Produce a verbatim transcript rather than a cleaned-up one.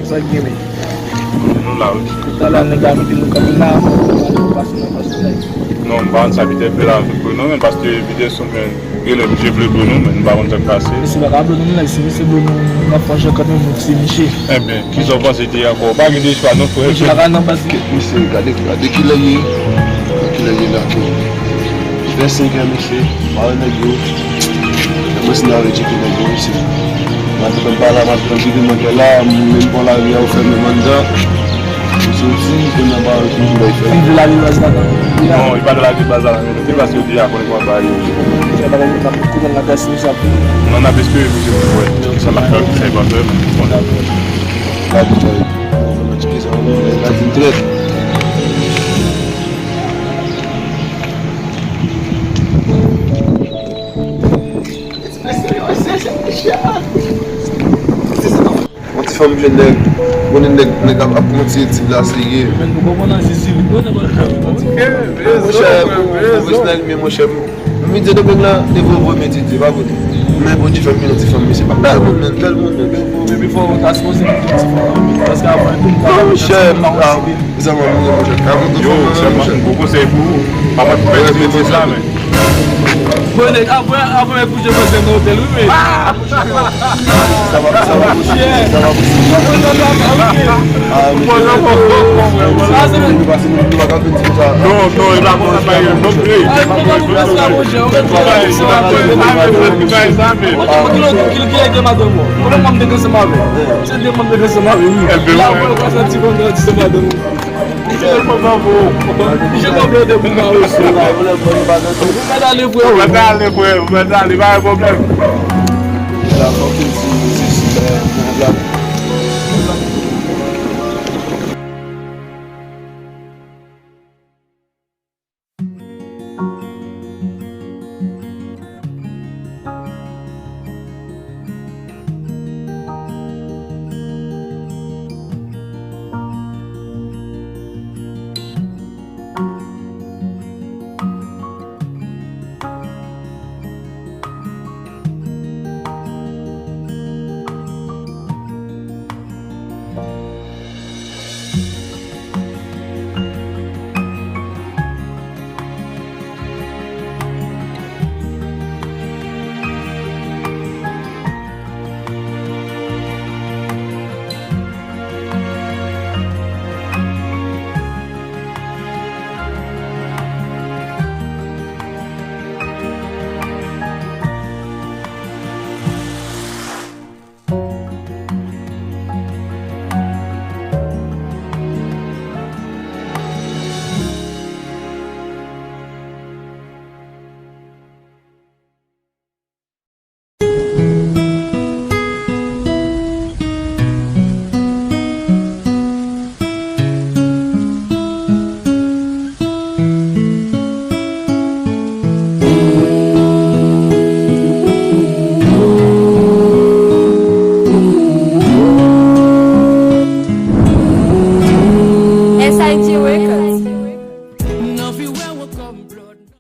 Sa k gen, men? Nou la, wi. Talè a nèg la mete nou kanpe la, nou pase nan fas nèg. Non, m pa konn sa Peter fè la, non, men paske Peter sou men. Genlè misye vle blo nou, men nou pa konn sa k pase. Mesye pa ka blo nou, men si misye blo nou, n ap fè yon jan kanmenm, nou ti misye. Enben, kisa w panse te ye ankò? Pa gen de chwa non, frè. Misye pa ka nan baz. Kèt mesye, gade, gade kilè ye. Kilè ye la tou. Vennsenk è, mesye. Mare nèg yo. Mwen si n a retcheke nèg yo, mesye. M ap tann pa la, m ap tann vide mwen kè la, menm bò lari a, ou fèmen m anndan. M soti, kounye a ba yo toujou bay fè. Li vle lage baz la nan. Non, li pa vle lage baz la nan men nou. Se paske yo deja konnen kòman bagay yo ye. Fè bagay yo t ap kouman nan gaz nou sa. Non, n ap espere pou se pou wè. Kisa l ap fè, kisa l pa fè, men bon. Gade sa yo. Nan ti kisa, nan ti trèt. Yon ti fanm jwenn nèg, konnen nèg, nèg ap, ap pran ti etid la serye. Men nou konprann nan sisi wi. Monchè, pou pwofesyonèl, men monchè, medya de nèg la, te voye voye medya, pa vre. Men Bondye fè m yon ti fanm, mesye, pa bèl moun, men, bèl moun, men. Epi fò w ta sipoze gen ti fanm, paske avan tou, m ta. Non, monchè, m pa. Zanmi m, monchè, ka konte. Yo, fanm, sèlman, monchè, m gon konsèy pou ou. Pa pran ti etid la, men. Bon, nèg, apre, apre, kouche, mwen, se nan otèl, wi, men. Sa va, sa va, sa va. Ah, mesye. Non, non, e pa konsa bagay yo, non, ey. Ou mèt ale, frè, ou mèt ale, pa gen pwoblèm.